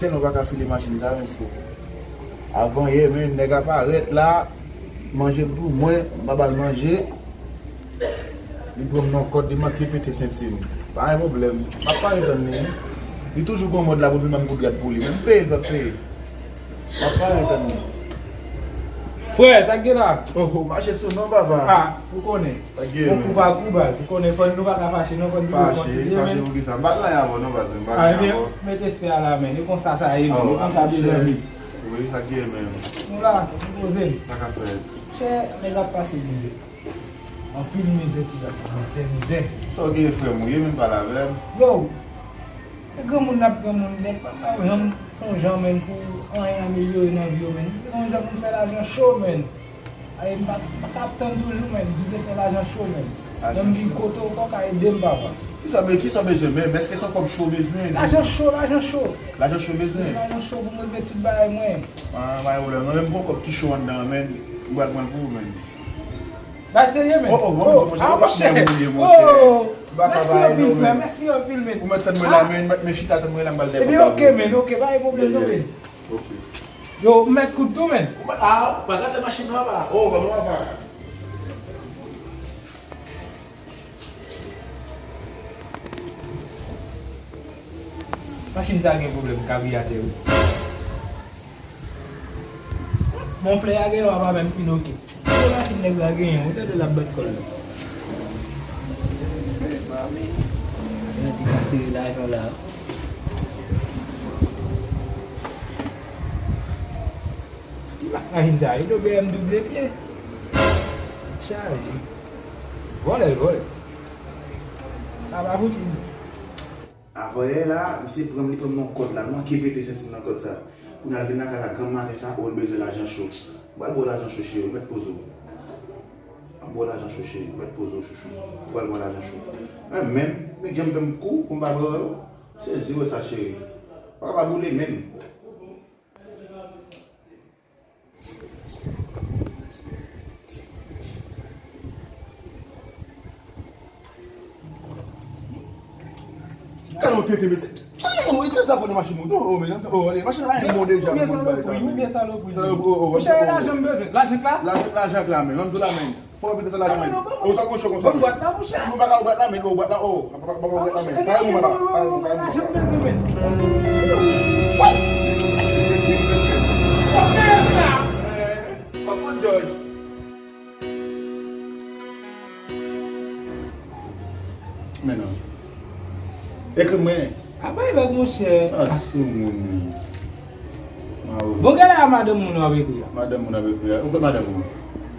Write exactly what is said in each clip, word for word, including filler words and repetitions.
Sèl mwen pa ka file machin sa, mesye. Avan yè, men, nèg la parèt la, manje pou mwen, m pa ba l manje. Li pran m nan kòd, li manke pete senti m. Pa gen pwoblèm. M ap pare tann li, wi. Li toujou gon mòd la pou l vin ban m kout rad pou li. Men m peye l, p ap peye. M ap pare tann li. Frè, sa k gen la? Oh, oh, mache sou non, papa. Ah, ou konnen. Sa k gen, men? Bon, kou pa kou, baz. Ou konnen, fò nou pa ka fache, non, fò nou fache, fache, men. Fache pou kisa? M pa t la avè w, non, baz, m pa t la avè w. Ah, men, met respè a la, men. E konsa sa ye, men. Oh, e konsa de zanmi. Wi, sa k gen, men. Nou la, nou poze. Sa k ap fèt? Chè, nèg ap pase mizè. Anpil mizè, ti jan, mizè, mizè. Sa w gen, frè m, ou ye menm pale avè m? Yo, e granmoun n ap granmoun, nèg pa ka janm fè yon jan, men, pou anyen amelyore nan vi yo, men. Li bezwen yon jan pou l fè lajan cho, men. Ay, m pa, m pa ka ap tann toujou, men. Li bezwen fè lajan cho, men. Lè m vin kote w, fò w ka ede m, papa. Kisa, men, kisa w bezwen menm? Èske se yon kòb cho w bezwen? Lajan cho, lajan cho. Lajan cho w bezwen? Lajan cho pou m regle tout bagay mwen. Ah, pa gen pwoblèm. Mwen menm, m gon kòb ki cho anndan an, men. M pral pran l pou ou, men. Bay serye, men. Oh, oh, oh, monchè, ah, monchè, monchè. Oh, mèsi anpil, frè, mèsi anpil, men. Ou mèt tann mwen la, men, mèt, men chita tann mwen la, m pral dèyè. Ebyen, oke, men, oke, pa gen pwoblèm, non, men. Oke. Yo, m mèt kout tou, men. Ou mèt, ah, pa gate machin nan, papa. Oh, papa, papa. Machin sa gen pwoblèm kabriyatè, wi. Bon, flè a gen lwa pa menm fin oke. Gwo machin nèg la genyen, ou tande l ap bat kò l la. Mezanmi. Nèg ki ka sere lajan la. Ti machin sa, e do B M W pye. Chaje. Vòlè, vòlè. Sa pa fouti. Avanyè la, misye pran m, li pran m nan kòd la, l manke pete senti m nan kòd sa. Kounye a l vin lakay la granm maten sa, o, l bezwen lajan cho. M pral ba w lajan cho, cheri, ou mèt poze w. M ap ba w lajan cho, cheri, ou mèt poze w, chouchou. Ou pral ba w lajan cho. Mwen menm, nèg janm fè m kou pou m pa pran yo. M sezi wè sa, cheri. Pa ka pa boule menm. Gade yon tenten, mesye. Gade yon, e tenten sa fò nan machin moun. Oh, oh, men, oh, ale, machin la, yon bon deja, bon bagay sa, men. Salopri, oh, oh, monchè, lajan m bezwen. Lajan k la? Lajan, lajan k la, men. Ban m di w la, men. Fò w mete sa lajan, men. Ou sa konn cho konsa, men. Ban m bwat la, monchè. Ou pa ka ou bwat la, men. Ou bwat la, oh. Pa, pa, pa, pa, pa, men. Kare mwen la. Kare mwen, kare mwen. Lajan m bezwen, men. What? Sa fè sa? Eh, pa konn George. Men non. Ekri mwen. A bay vag, monchè. A soumoun. Bon, gade a madanm moun w ap ekri a. Madanm moun ap ekri a. Ou kote madanm ou?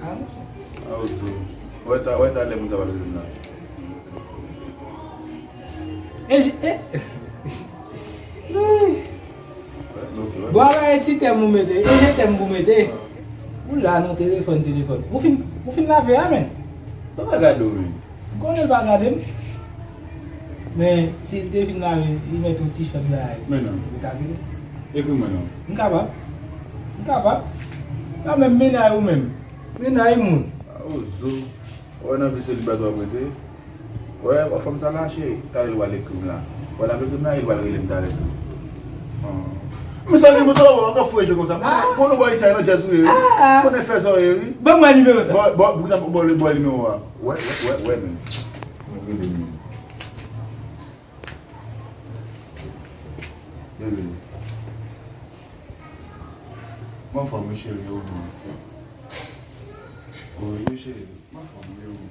A, monchè. A, ozo. Wè ta, wè ta lè moun ta pale nan. E j-, e, Bwa ba e ti tèm ou mete, e je tèm pou mete. Ou la nan telefòn, telefòn. Ou fin, ou fin lave a, men. Sa pa gade w, men. M konnen l pa gade m. Men, si l te fin lave, li mete yon ti chòt la, men non. Ou ta vide. Ekri mwen non. M kapab. M kapab. Pa menm mennaj ou menm. Mennaj moun. A, ozo. Ou wè nan vi selibatè w ap rete. Wè, wè fanm sa la, cheri, talè l pral ekri m la. Wè l ap ekri m la, e l pral rele m talè tou. Men sa gen, men sa w ap fouye je konsa. Bon, nou bò isi a, nan djaz ou ye, wi. Konnen fè sa w ye, wi. Ban mwen nimewo sa. Bon, bon, poukisa ou bò, bò nimewo a? Wè, wè, wè, wè, men. Mwen rele m. Bebe. Mwen anfòm, wi, cheri, ou menm? Wi, cheri, mwen anfòm, wi, ou menm?